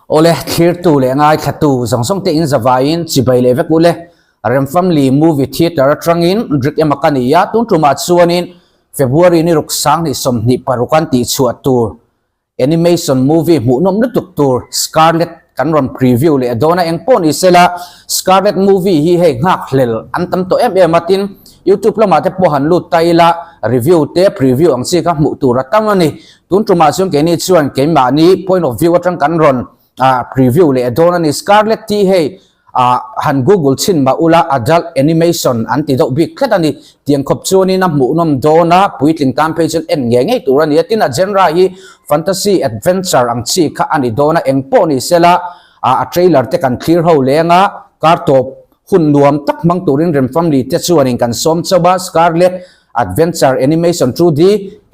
Awle, thlirtu leh ngaithlatu zawng zawng te in zavaiin chibai leh vek ule. Rem Family Movie Theatre atangin Drik ema ka ni a, tun tumah chuanin February ni ruk 2026 an tihchhuah tur Animation movie hmuhnawm lutuk tur Scarlet kan rawn preview leh dawn a, engpawh ni sela Scarlet movie hi hei nghakhlel an tam tawh em em a, tin YouTube lamah te pawh han lut ta ila review te preview ang chi kha hmuh tur a tam a ni. Tun tumah chuan keini chuan keimahni point of view atang kan rawn preview leh dawn a ni. Scarlet tih hei Ah, han google chhin mah ula adult animation an ti deuh bik tlat a ni. Tiang khawp chuanin a hmuhnawm dawn a, puitling tan phei chuan en ngei ngei tur a ni a. Tin, a genre hi fantasy adventure ang chi kha a ni dawn a, eng pawh ni sela, ah, a trailer te kan thlir ho leng a, kar tawp hun nuam tak hmang turin Rem Family te chuanin kan sawm chauh a, Scarlet Adventure Animation 2D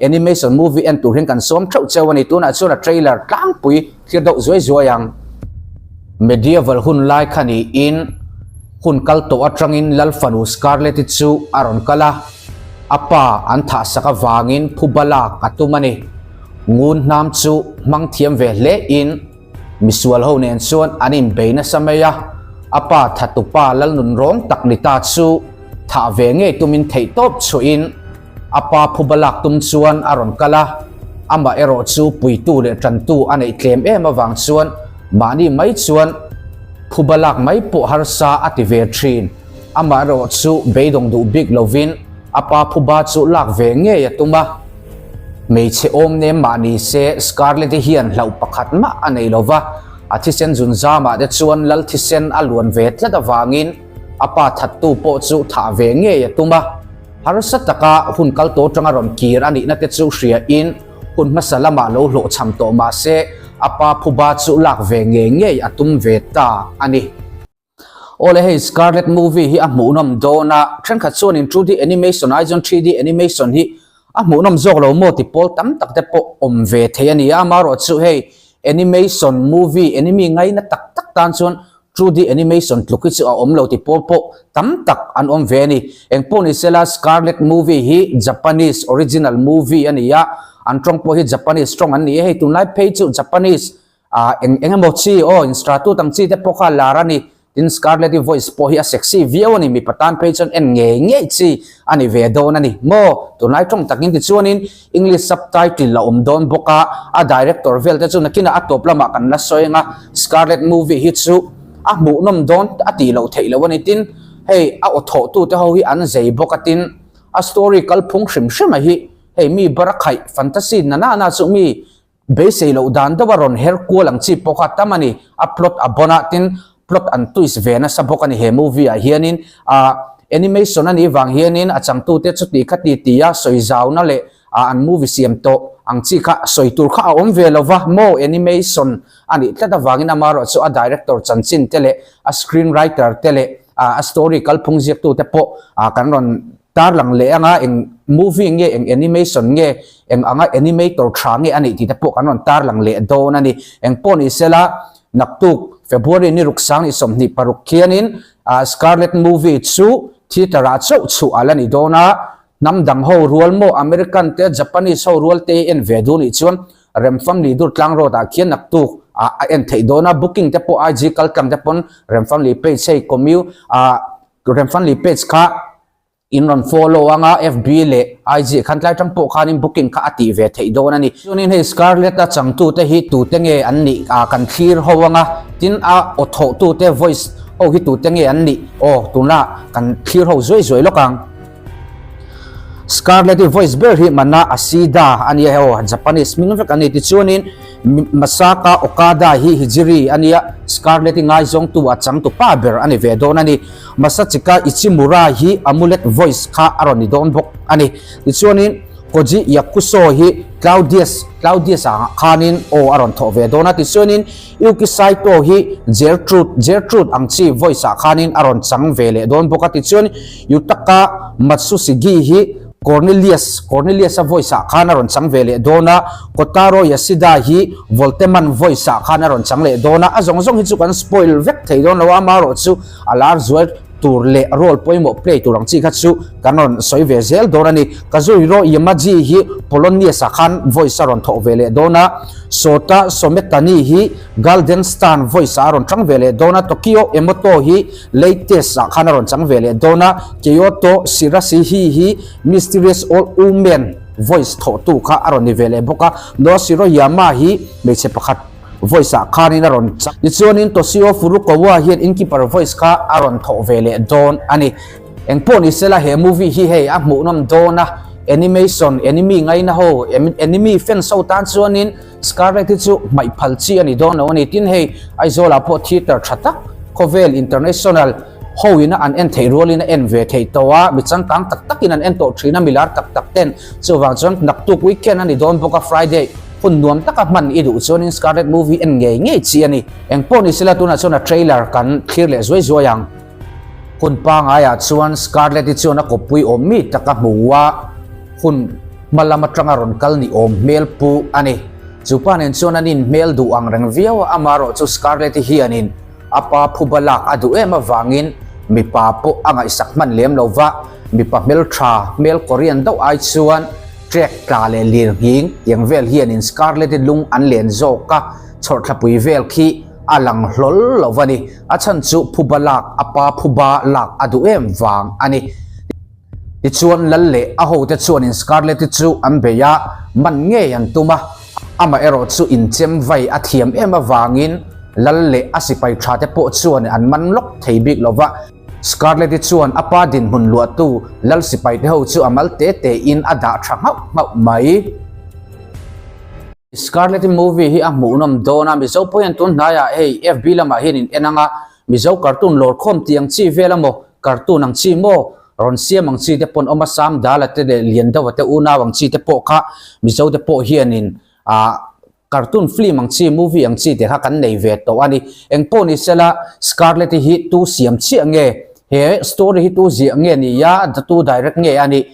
Animation Movie en tur hian kan sawm theuh cheu a ni. Tunah chuan a trailer tlangpui thlir deuh zuai zuai ang. Medieval hun lai kha niin hun kal tawh atangin Lal fanu Scarlett-i chu a rawn kal a, a pa an thahsak avangin phuba lak a tum a ni. Ngun hnam chu hmang thiam ve hle in misual ho nen chuan an inbei nasa mai a, a pa thatupa Lalnunrawng tak ni ta chu Thah ve ngei tumin theihtawp chhuahin a pa phuba lak tum chuan a rawn kal a, amah erawh chu puitu leh tantu a neih tlem em avang chuan mahni mai chuan phuba lak mai pawh harsa a ti ve thin. Amah erawh chu beidawng duh bik lovin a pa phuba chu lak ve ngei a tum a. Hmeichhe awm nem mah ni se Scarlett-i hian hlauh pakhat mah a nei lova, a thisen zun zamah te chuan lal thisen a luan ve tlat avangin, A pa thattu pawh chu thah ve ngei a tum a, harsa taka hun kal tawh atanga rawn kir a nihna te chu hria in hun hmasa lamah lo hlawhchham tawh mah se a pa phuba chu lak ve ngei ngei a tum ve ta a ni. Awle hei Scarlet movie hi a hmuhnawm dawn a, thenkhat chuanin 2D animation ai chuan 3D animation hi a hmuhnawm zawk lo maw ti pawl tam tak te pawh awm ve thei a ni a, amaherawhchu hei animation movie anime ngaina tak tak tan chuan 2D animation tluk hi chu a awm lo ti pawl pawh tam tak an awm ve a ni. Engpawh ni sela Scarlet movie hi Japanese original movie a ni a, an tawng pawh hi Japanese tawng an ni a, hei tunlai phei chu Japanese ah eng eng emaw chi aw instratu tam chi te pawh kha lar a ni. Tin Scarlet i voice pawh hi a sexy viau a ni, mipa tan phei chuan en ngei ngei chi a ni ve dawn a ni maw? Tunlai tawng takin tichuanin English subtitle a awm dawn bawk a, a director vel te chu nakinah a tawp lamah kan la sawi ang a, Scarlet movie hi chu a hmuhnawm dawn a tih loh theih loh a ni tin, hei a aw thawh tu te ho hi an zei bawk a tin, a story kalphung hrim hrim a hi hei mi barakhaih fantasy na na na chu mi Beisei loh dan deuh a rawn her kual ang chi pawh kha tam a ni. A plot a bawn a, tin plot an twist ve nasa bawk a ni he movie ah hianin. Ahh animation a nih vang hianin a changtute chuti kha ti ti a sawi zauna leh ah an movie siam tawh ang chi kha sawi tur kha a awm ve lo va maw animation a nih tlat avangin amaherawh chu a director chanchin te leh a screen writer te leh ah a story kalphung ziaktute pawh ah kan rawn Tarlang leh anga eng movie nge eng animation nge eng anga animator tha nge a nih tih te pawh kan rawn tarlang leh dawn a ni. Eng pawh ni sela naktuk February ni ruk 2026 khianin Scarlet movie chu theatre ah chauh chhuah a la ni dawn a, hnam dang ho rual maw American te Japanese ho rual te en ve duh nih chuan Remfamli Durtlang road ah khian naktuk ah a en theih dawn a, booking te pawh IG kaltlang te pawn Remfamli page hei commu ah Remfamli page kha In rawn follow anga FB leh IG khan tlai tang pawh khanin booking kha a tih ve theih dawn a ni. Chuanin hei Scarlett a changtute hi tute nge an nih ah kan thlir ho anga tin a aw thawhtute voice ho hi tute nge an nih aw tuna kan thlir ho zuai zuai lawk ang. Scarlett i voice ber hi Mana Asida a nia aw Japanese hming vek a ni. Tichuanin Masaka Okada hi Hijiri a nia Scarlett i ngaizawngtu a changtu pa ber a ni ve dawn a ni. Masachika Ichimura hi Amulet voice kha a rawn ni dawn bawk a ni. Tichuanin Koji Yakusho hi Claudius, Claudius ah khanin aw a rawn thawh ve dawn a. Tichuanin Yuki Saito hi Gertrude, Gertrude ang chi voice ah khanin a rawn chang ve leh dawn bawk a. Tichuan Yutaka Matsushige hi Cornelius, Cornelius a voice ah khan a rawn chang ve leh dawn a. Kotaro Yashida hi Volteman voice ah khan a rawn chang leh dawn a. A zawng zawng hi chu kan spoil vek thei dawn lo a, amaherawhchu a lar zual. tur leh role pawimawh play tur ang chi kha chu kan rawn sawi ve zel dawn a ni. Kazuhiro Yamaji hi Polonius ah khan voice a rawn thawh ve leh dawn a, Sota Sometani hi Guildenstern voice ah a rawn chang ve leh dawn a, Tokio Emoto hi Latest ah khan a rawn chang ve leh dawn a, Kyoto Shirashihi hi Mysterious Old Woman voice thawhtu kha a rawn ni ve leh bawk a, Noa Shiroyama hi hmeichhe pakhat voice ah khanin a rawn chang. Tichuanin Toshio Furukawa hian Innkeeper voice kha a rawn thawh ve leh dawn a ni. Engpawh ni sela he movie hi hei a hmuhnawm dawn a, animation, anime ngaina ho, anime fans ho tan chuanin Scarlett hi chu hmaih phal chi a ni dawn lo a ni. Tin hei Aizawl ah pawh theatre tha tak khawvel international ho ina an en theih rualin a en ve theih tawh a, mi changkang tak takin an en tawh thin a, mi lar tak tak ten. Chuvang chuan naktuk weekend a ni dawn bawk a, Friday hun nuam taka hman i duh chuanin Scarlett movie en ngei ngei chi a ni. Engpawh ni sela tunah chuan a trailer kan thlir leh zuai zuai ang. Hun pangaiah chuan Scarlett-i chuan a kawppui awm mi tak a hmu a, hun hma lam atanga rawn kal ni awm hmel pu a ni. Chu pa nen chuan an inhmel duh ang reng viau a, amaherawh chu Scarlett-i hianin a pa phuba lak a duh em avangin mipa pawh a ngaihsak hman lem lo va, mipa hmeltha hmel Korean deuh ai chuan trek tla leh lir nghing tiang vel hianin Scarlett-i lung an len zawk a, chhawrthlapui vel khi a lang hlawl lo va ni. A chhan chu phuba lak, a pa phuba lak a duh em vang a ni. Tichuan Lal leh a hote chuanin Scarlett-i chu an bei a, man ngei an tum a. Amah erawh chu inchem vai a thiam em avangin Lal leh a sipai tha te pawh chuan an man lawk thei bik lo va. Scarlett-i chuan a pa dinhmun luahtu Lal sipai te ho chu a mal te tein a dah tha nghauh nghauh mai. Scarlett movie hi a hmuhnawm dawn a, Mizo pawh hian tun hnaiah hei FB lamah hian in en ang a, Mizo cartoon lawr khawm tih ang chi vel a maw, cartoon ang chi maw, rawn siam ang chi te pawn awm a, Sam Dala te leh Lian Deuha te unau ang chi te pawh kha Mizo te pawh hianin ah cartoon film ang chi, movie ang chi te kha kan nei ve tawh a ni. Engpawh ni sela Scarlett hi tu siam chiah nge, he story hi tu ziah nge ni a, tu direct nge a nih?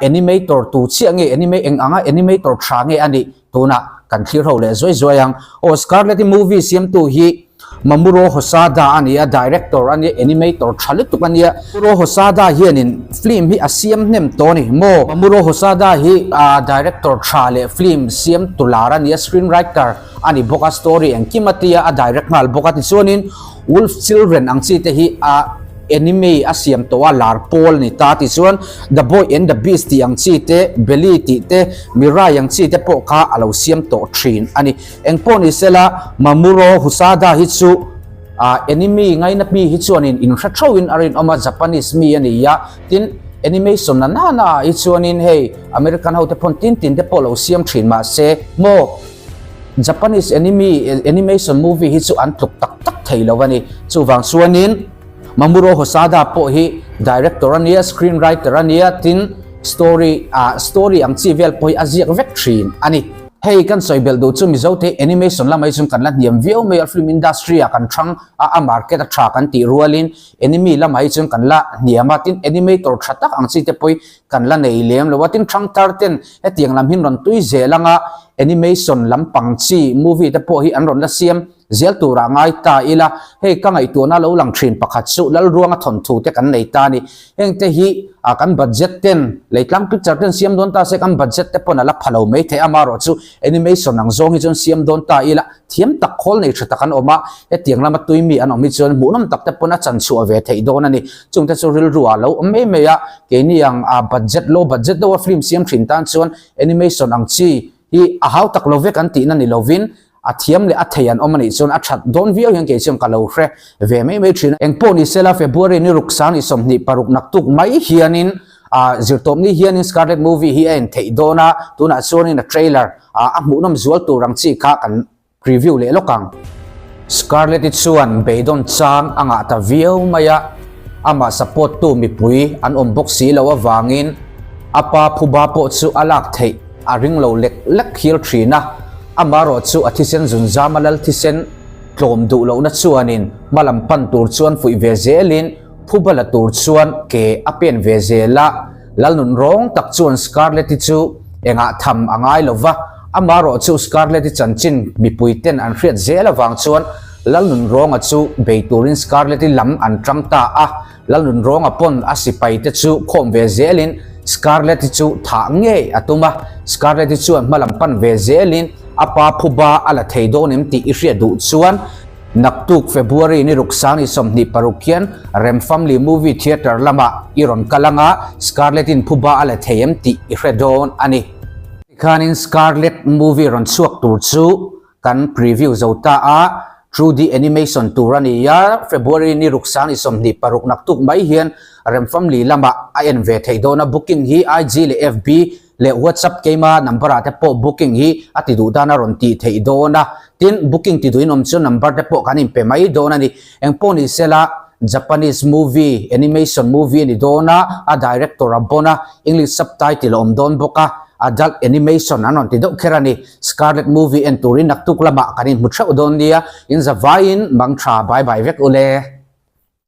Animator tu chiah nge anime eng anga animator tha nge a nih tunah kan thlir ho leh zuai zuai ang. Aw Scarlett-i movie siamtu hi Mamuro Hosoda a ni a, director a nia, animator tha lutuk a nia. Mamuro Hosoda hianin film hi a siam hnem tawh a ni maw? Mamuro Hosoda hi director tha leh film siam tu lar a ni a, screenwriter a ni bawk a, story engkim a tia a direct nghal bawk a. Tichuanin Wolf Children ang chi te hi a anime a siam tawh a lar pawl a ni ta tichuan The Boy and the Beast tih ang chi te, Belly tih te, Mirai ang chi te pawh kha a lo siam tawh thin a ni. Engpawh ni sela Mamuro Husada hi chu ah anime ngaina mi hi chuanin inhre theuhin a rinawm a, Japanese mi a ni a, tin animation na nana ah hi chuanin hei American ho te pawn tin tin te pawh lo siam thin mahse maw Japanese anime animation movie hi chu an tluk tak tak thei lo a ni. Chuvang chuanin Mamuro Hosoda pawh hi director a nia, screen writer a nia, tin story ah story ang chi vel pawh hi a ziak vek thin a ni. Hei kan sawi belh duh chu Mizo te animation lamah hi chuan kan la hniam viau mai a, film industry ah kan thang a, a market a tha kan tih rualin anime lamah hi chuan kan la hniam a, tin animator tha tak ang chi te pawh hi kan la nei lem lo a, tin thangthar ten hetiang lam hi an rawn tui zel ang a, animation lampang chi movie te pawh hi an rawn la siam zel turah ngai ta ila, hei ka ngaihtuahna lo lang thin pakhat chu Lalruanga thawnthu te kan nei ta a ni. Heng te hi ah kan budget ten Leitlang picture ten siam dawn ta se kan budget te pawn a la pha lo mai thei amaherawh chu animation ang zawng hi chuan siam dawn ta ila thiam tak khawl nei tha tak an awm a, hetiang lama tui mi an awm hi chuan hmuhnawm tak te pawn a chan chhuah ve theih dawn a ni. Chungte chu rilru ah lo awm mai mai a, keini ang ah budget low budget deuha film siam thin tan chuan animation ang chi hi a hau tak lo vek an tihna ni lovin a thiam leh a thei an awm a nih chuan a that dawn viau hian kei chuan ka lo hre ve mai mai thin a. Engpawh ni sela February ni ruk sang ni 26 naktuk mai hianin ah zirtawpni hianin Scarlett movie hi a en theih dawn a, tunah chuanin a trailer ah a hmuhnawm zual tur ang chi kha kan preview leh lawk ang. Scarlett-i chuan beidawn chang a ngah ta viau mai a, amah support tu mipui an awm bawk si lo avangin a pa phuba pawh chu a lak theih a ring lo lek lek hial thin a, amaherawh chu a thisen zunzam a lal thisen tlawm duh lohna chuanin hma lam pan tur chuan fuih ve zelin phuba la tur chuan ke a pen ve zel a, Lalnun rawng tak chuan Scarlett-i chu engah tham a ngai lo va, amaherawh chu Scarlett-i chanchin mipui ten an hriat zel avang chuan. Lalnunrawnga chu bei turin Scarlet-i lam an tang ta a, Lalnunrawnga pawn a sipaite chu khawm ve zelin Scarlet-i chu thah ngei a tum a, Scarlet-i chuan hmalam pan ve zelin a pa phuba a la thei dawn em tih i hriat duh chuan naktuk February ni ruk sang ni 26 hian Rem Family Movie Theatre lamah i rawn kal anga Scarlet-in phuba a la thei em tih i hre dawn a ni. Tikhanin Scarlet movie rawn chhuak tur chu Kan preview zo ta a, 2D animation tur a ni a, February ni ruk sang ni 26 naktuk mai hian Remfamly lamah a en ve theih dawn a, booking hi IG leh FB leh WhatsApp keima number ah te pawh booking hi a ti duh dan a rawn tih theih dawn a, tin booking ti duhin awm chu number te pawh kan inpe mai dawn a ni. Engpawh ni sela Japanese movie, animation movie a ni dawn a, a director a bon a, English subtitle a awm dawn bawk a, adult animation an rawn ti deuh kher a ni. Scarlet movie en turin naktuk lamah kan inhmu theuh dawn nia, in zavaiin mang tha bai bai vek ule.